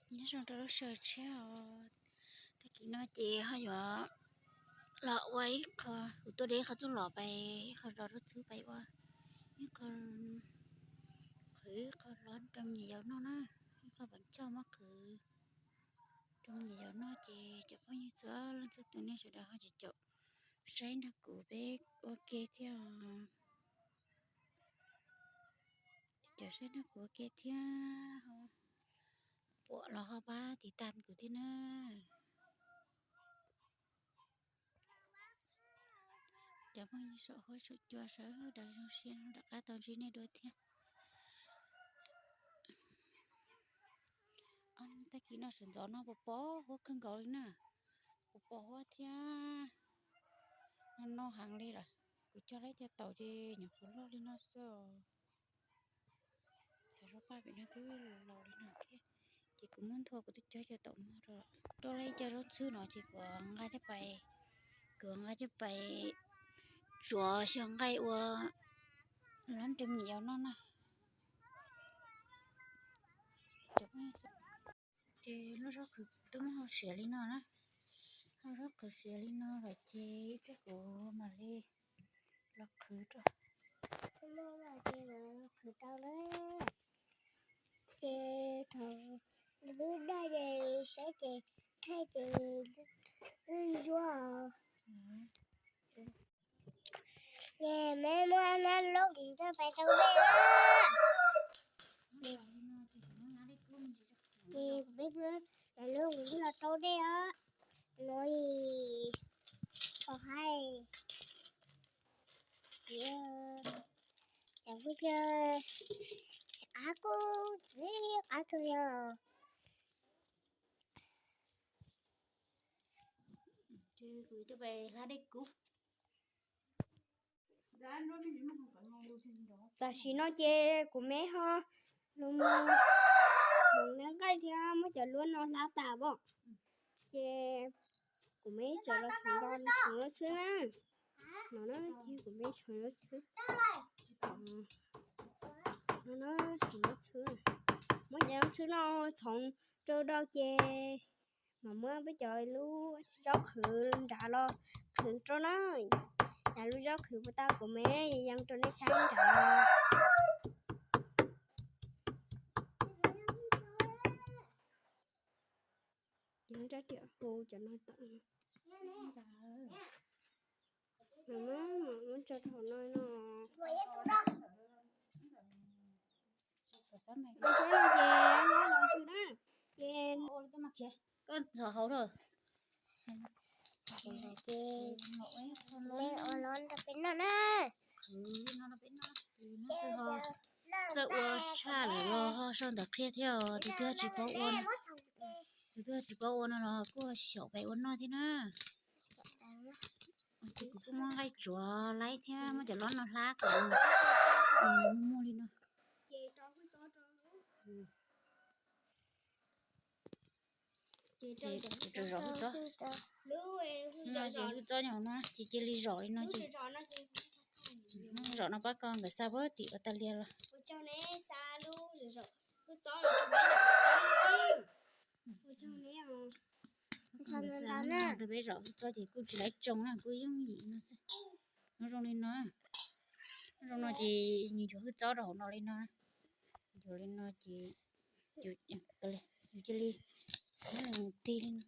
Nyob zoo rau lub sij hawm tshiab os. Tag kis no ces ho yuav los ua ib qho, kuv tuaj de ib qho txuj lom pais, ib qho dos lub txwb pais ua ib qho, qhwv ib qho hlob rau me nyuam yaus noj na. Ib qho peev choj muab qhwv rau me nyuam yaus noj ces cov phooj ywg txhua leej txhua tus nej sawv daws ho caum caum saib nrog kuv peb ua ke thiab. Caum saib nrog kuv ua ke thiab, pom los ho pab tiv tas kuv thiab na. Cov phooj ywg saum huab saum cua sawv daws zoo siab rov qab tau ntsib nej dua thiab. Tag kis no sawv ntxov no pos pos huab kawg nkaus li na, pos pos huab thiab, no no heev li lawm. Kuv cog laib cov taum ces nyuam qhuav loj li no xwb. Cov zaub paj pem no twb laus li no thiab, ces kuv muab nthua kuv twb cog cov taum muag rau. Tuaj laib cov zaub txhwb no ces kuv nqa coj pais, kuv nqa coj pais tsuav xyaw nqaij ua hlob rau me nyuam yaus noj na. Ces lub zaub qhwv twb muab hau siav li no na, hau zaub qhwv siav li no lawm ces ib pliag kuv mam li los qhwv rau. Qhwv rau na, ces thaum twb daj ces saib ces thaij ces ntsuab os. Ces me muab nab lub kuv coj pais rau dej na. Ces kuv peb pw nab lub kuv coj los rau dej os. No ho hais tias cov phooj ywg, qab kuj qab kawg yog. Kuv coj pais hlab dej kub. Tam sim no ces kuv me ho los mus txhoov nqaij thiab muab cov luab no hlab tas pom. Ces kuv me tseem los txhoov nto txhoov lub txhwb na. No na ces kuv me txhoov lub txhwb. No na txhoov lub txhwb. Muab cov lub txhwb no txhoov rau rau ces mam muab peb cov lub zaub qhwv nrad los qhwv rau na. Yam lub zaub qhwv puas tau kuv me yees rau nej saib nrad. Ces rab riam hu cov no tawm. Muab tso rau hauv no no. Ces no na, ces koj txhob hauv rau. Ces me ua no rau peb noj na. Txawj ua tshaj lawm los ho sau ntawv qhia thiab os. Tus twg tsis paub ua no, tus twg tsis paub ua no los kuj xyaum pais ua noj thiab na. Ces kuv kuj muab nqaij tsuav laib thiab muab cov lob no hlab kom muag muag li no. Ces kuv tsuas zom hwj txob, zom hwj txob nyob hauv no ces cia li zom li no ces, zom no pab koj nkawd xa puag tim ua tas lias los. Peb zom hwj txob ces kuj tsis laib tsoo na, kuj yooj yim no xwb. No zoo li no, no zoo no ces nws nchuav hwj txob rau hauv no li no, nchuav li no ces yus cia li tig li no,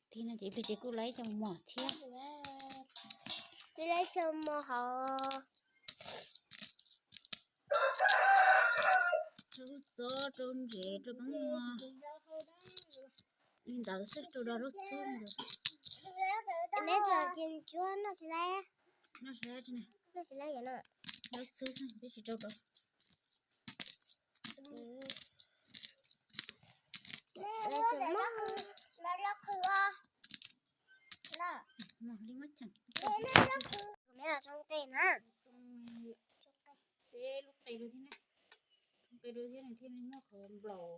tig no ces ib pliag ces kuj laib cov mos thiab. Kuj laib cov mos hauv. Rau hwj txob, rau ntsev, rau peeb muag li ntawd xwb, rau do lub txhwb ntawd. Noj tsis laib, noj tsis laib, lub txhwb xwb twb tsis rau do. Li muab cheem. Peb lub qe rau thiab na, qe rau thiab nws thiaj li muaj qhov nplaum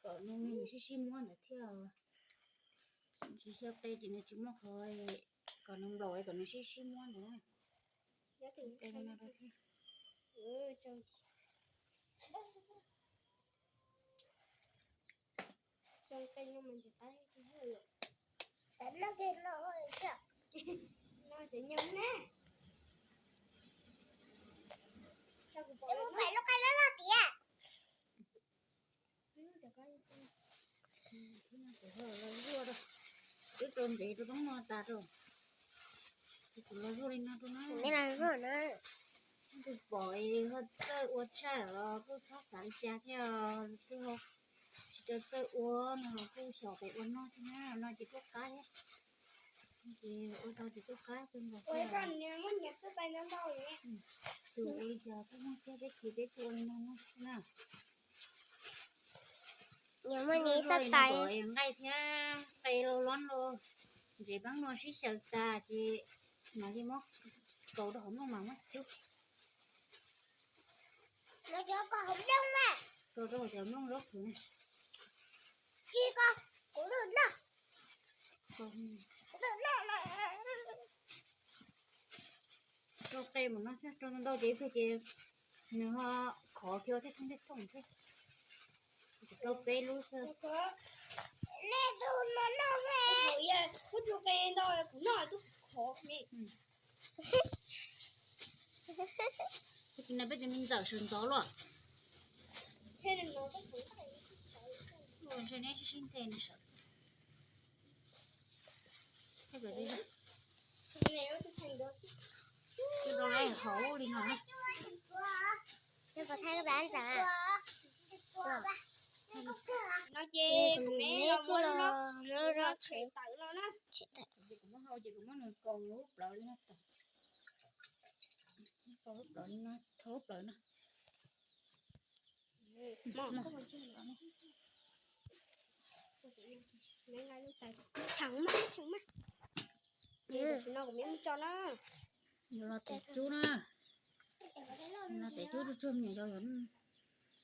kom nws sib sib muab ntawd thiab. Tsis xyaw qe ces nws tsis muaj qhov kom nws nplaum kom nws sib sib muab ntawd na. Qe no rau thiab. Xav noj kawg no. No tseem nyob na. Peb lub qaib loj loj tiag. Twb rau ntsev rau roob no tas rau. Kuv los zuaj li no rau na. Kuv pom ho txawj ua tshaj los kuj txhob xav li cas thiab, kuj tsis tau txawj ua no los kuj xyaum pem ua noj thiab na, no ces kuj qab thiab. Ces ua tau ces kuj qab kawg nkaus. Tus ua li cas kuj muaj thiab, peb khiav peb kuj ua li no na. Nqaij thiab qe los los no, ntsev peb no sib xyaw tas ces mam li muab kaus rau hauv nplooj mas muab cub. Kaus rau hauv cov nplooj zaub qhwv na. Rau qe mus no xwb, rau ntau ces ib pliag ces nws ho khov kiag thiab, thooj thiab thooj thiab. Rau peb lub xwb. Kuv rau qe ntau kuv noj twb khov me. Tus no peb tus me ntxawm sawv ntxov los. Ntshe neb sib sib nthe nws sawv. Rau hauv li no. No ces kuv me los muab lub zaub tawm no na. Ces kuv muab hau ces kuv muab nws kaus lub plawv li no tawm. Kaus lub plawv li no, thau lub plawv no. Tseem mas, tseem mas. Tam sim no kuv me mus tso na. Yuav los tes cub na. Los tes cub tsuag tsuag me nyuam yaus yuav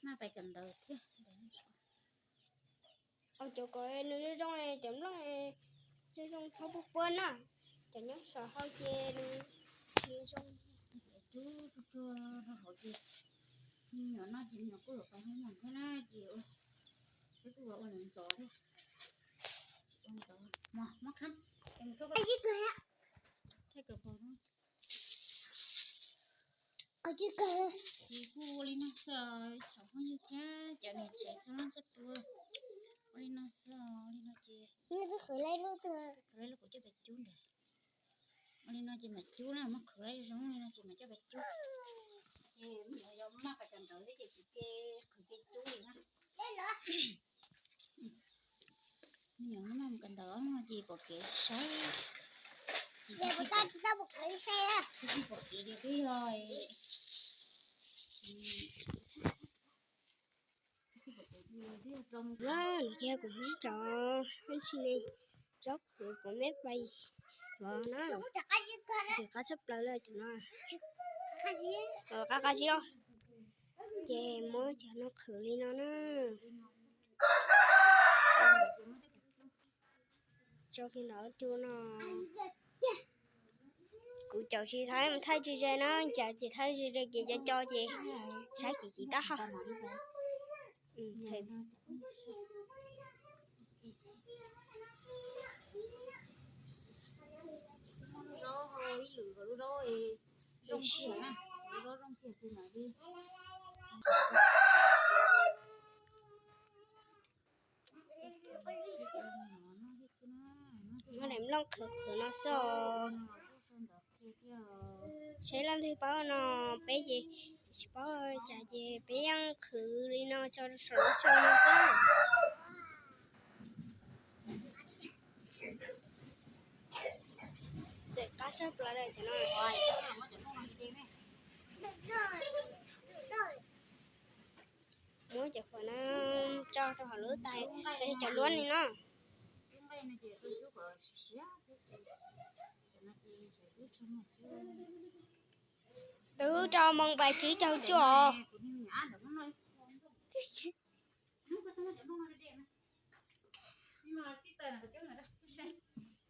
maj pais kawm ntawv thiab. Cov kom nws zoo zoo, cov nplooj zoo zoo thaub puag puag na. Cov nyob saum hau ces nws tsis zoo. Tes cub tsuag tsuag rau hauv ces me nyuam no ces me nyuam kuj yuav pais hu nyoos thiab na ces peb kuj ua ua ntxov ntxov thiab. Ua ntxov, muab khab, thaij kawm pog. Ces kuj ua li no xwb, tsoom phooj ywg thiab cov niam tsev txhua leej txhua tus, ua li no xwb, ua li no ces khwv lawm kuv coj pais cub ntawd. Ua li no ces mam cub na, muab khwv lawm zoo li no ces mam coj pais cub. Ces me nyuam yaus maj pais kawm ntawv thiab ces kuv ke qhwv ke cub li na. Me nyuam maj mus kawm ntawv no ces pom kev saib. Twb tsis pom kev ces twb yog no, nws thiab kuv me tso, ib ntsis ne, zaub qhwv kuv me pais los na. Ntxim qab tshaj plaws li cov no. Qab qab zib os. Ces muab cov no qhwv li no na. Tso kiag ntawd rau no. Kuv caum tsis tau mus thaij tsis ze na, caum ces thaij tsis ze ces co co ces saib kim kim tab hau. Zaub ib lwm kom lub zaub zoo tiag, lub zaub zoo tiag ces mam li Muab daim nplooj qhwv qhwv no xwb os. Seb leej twg paub no, peb ces tsis paub cas ces peb yeej qhwv li no tso rau saum lub xyoo no xwb. Ntxim qab tshaj plaws li cov no. Muab cov qhuav no tso rau hauv lub tais, cov luab li no. Twb rau moos pais tsib caug cuaj os.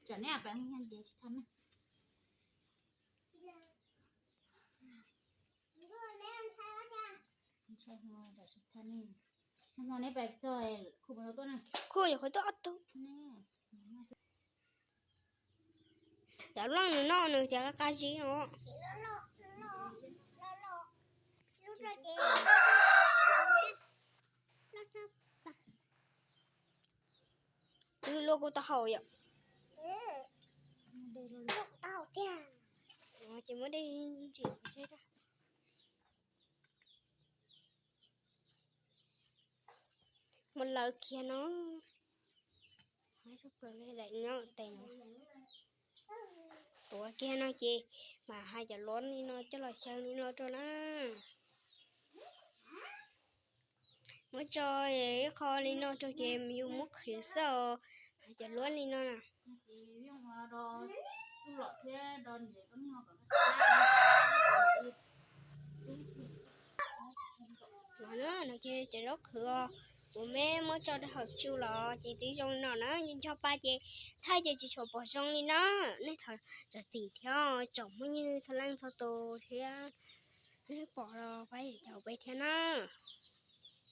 Tsam neb pais mus nce tsis tau na. Ntshai ho tsis tau ne. Khuj yuav qhov tuaj ob tug. Cov loj nws noj nws tias qab qab zib no. Twb luaj kuj tau haus yom. Ces muab dej ntsim. Mus lawv kiag no. Daim nyob tes no. Tuav kiag no ces mam hais cov luab li no coj los xyaw li no rau na. Muab tso ib qho li no rau ces yus muab qhwv xwb os. Hais cov luab li no na. No ces cov zaub qhwv os, kuv me muab tso rau hauv tsu los ces twb zoo no na, nco pa ces thaij ces tsis tshua pom zoo li na. Nej thov zam txim thiab tsoom phooj ywg txhua leej txhua tus thiab, nej pom los pab caum peb thiab na.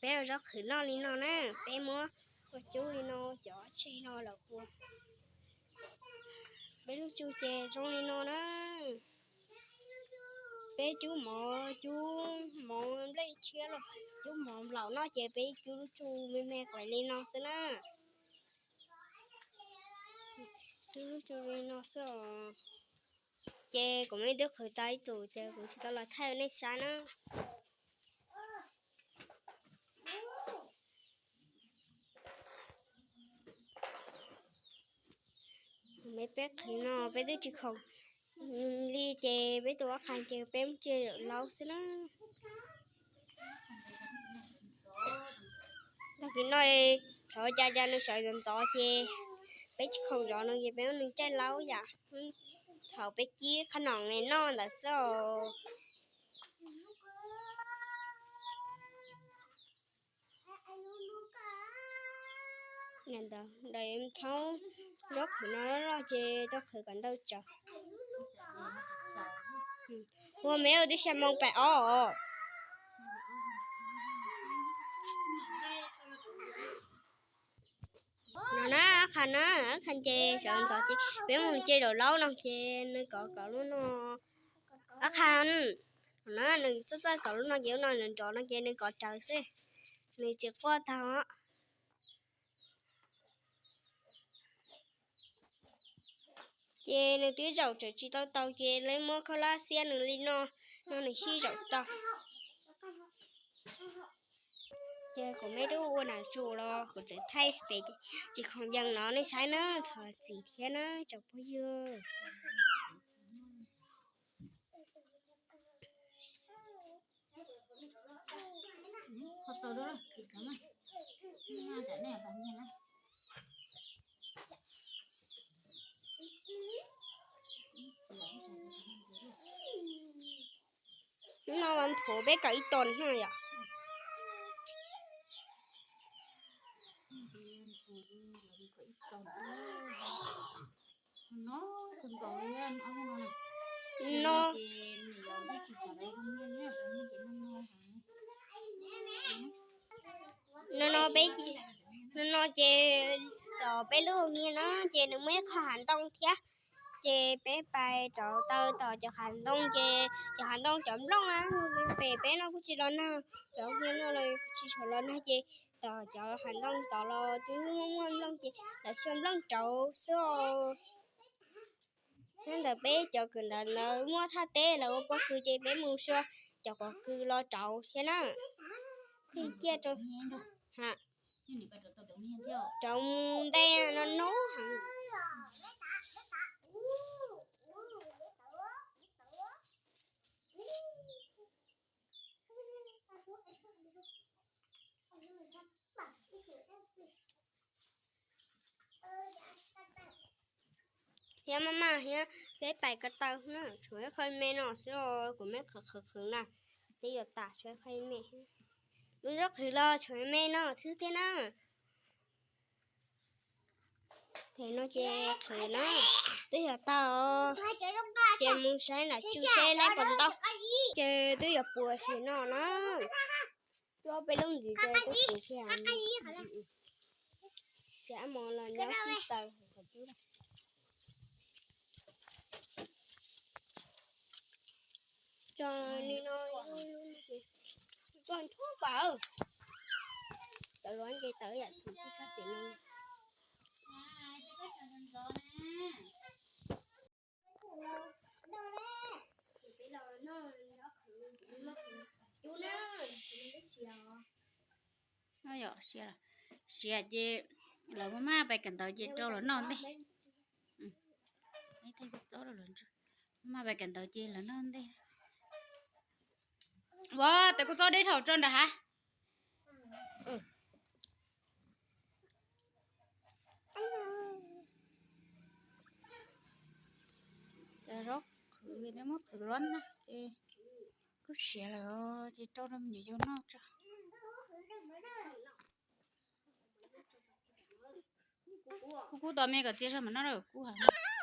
Peb ua zaub qhwv noj li no na, peb muab ua cub li no, cov tsi no lawm ua. Peb lub tsu ces zoo li no na. Peb cub mov, cub mov nplej tshiab los cub mov nplaum no ces peb cub lub tsu me me qais li no xwb na. Cub lub tsu li no xwb os. Ces kuv me twb qhwv tau ib tus ces kuv tsis tau los thaij nej saib na. Me peb qhwv no peb twb tsis khoom li ces peb tus ob qha ces peb mus cia zaum laub xwb na. Tag kis no thaum cas cas nws sawv ntxov ntxov ces peb tsis khoom zov no ces peb muab nws caij laub yam thaum peb cib qhov noom noj ntawd xwb os. Ntawd daim thaub zaub qhwv no loj ces tau qhwv kom ntau tsawv. Ua me ua twb xya moo pais ob os. No na, ob qha na, ob qha ces sawv ntxov ces peb mus cia zaum laub no ces nws kov kom lub no. Ob qha na, nws txawj txawj kom lub no ces lub no nrov nrov no ces nws kov rawv xwb, nws tsis quaj tag. Ces nws twb zaum tseem tsis tau taus ces lawv muab khaub hlab xiab nws li no, no nws thiaj zaum tau. Ces kuv me twb ua nam tsu los kuv tseem thaij pem tsis khoom yees no nej saib na, thov txim thiab na tsoom phooj ywg. Hnub no vas phuv peb kawm ib tog no yom. No, no no peb, no no ces tom peb lub nyiaj no ces nws muaj ib qho hav ntoo thiab. Ces peb pais rauv taws tom cov hav ntoo ces cov hav ntoo cov nplooj na, pem peb no kuj tsis los nag, cov nplooj no los tsis tshua los nag ces tom cov hav ntoo tod los twb muaj muaj nplooj ces lawv xyuas nplooj rauv xwb os. Nyob ntawm peb cov kwv ntawd lawv muaj thaj teb lawv ua pob kws ces peb mus xyuas cov pob kws los rauv thiab na. Pheej ciaj rau, rauv mus ntej no no heev. Thiab maj maj thiab peb pais ko taw na, tshuav ib qho me no xwb os, kuv me qhwv qhwv qhwv na, twb yuav tas tshuav ib qho me. Lub zaub qhwv los tshuav me no xwb thiab na. Ces no ces qhwv na, twb yuav tau, ces mus saib nam tsu seb lab puas ntau, ces twb yuav puas sim no na. Ob peb lub ntxiv ces kuv kiag, ces ab mos los nyob tsis taws qhov cub. Tso li no, tso nrho pam. Cov luav nce tawm yam thaum twg sab tim no. Yog siav ces lawv muab maj pais kawm ntawv ces rau los noj ntej. Maj pais kawm ntawv ces los noj ntej. Ua, tes kuv txob deb thaum tso nram hav. Cov zaub qhwv, peb muab qhwv luab na ces kuj siav lawm ces rau rau me nyuam yaus noj tso. Kub kub tau me kom txiav zog mas noj kub heev.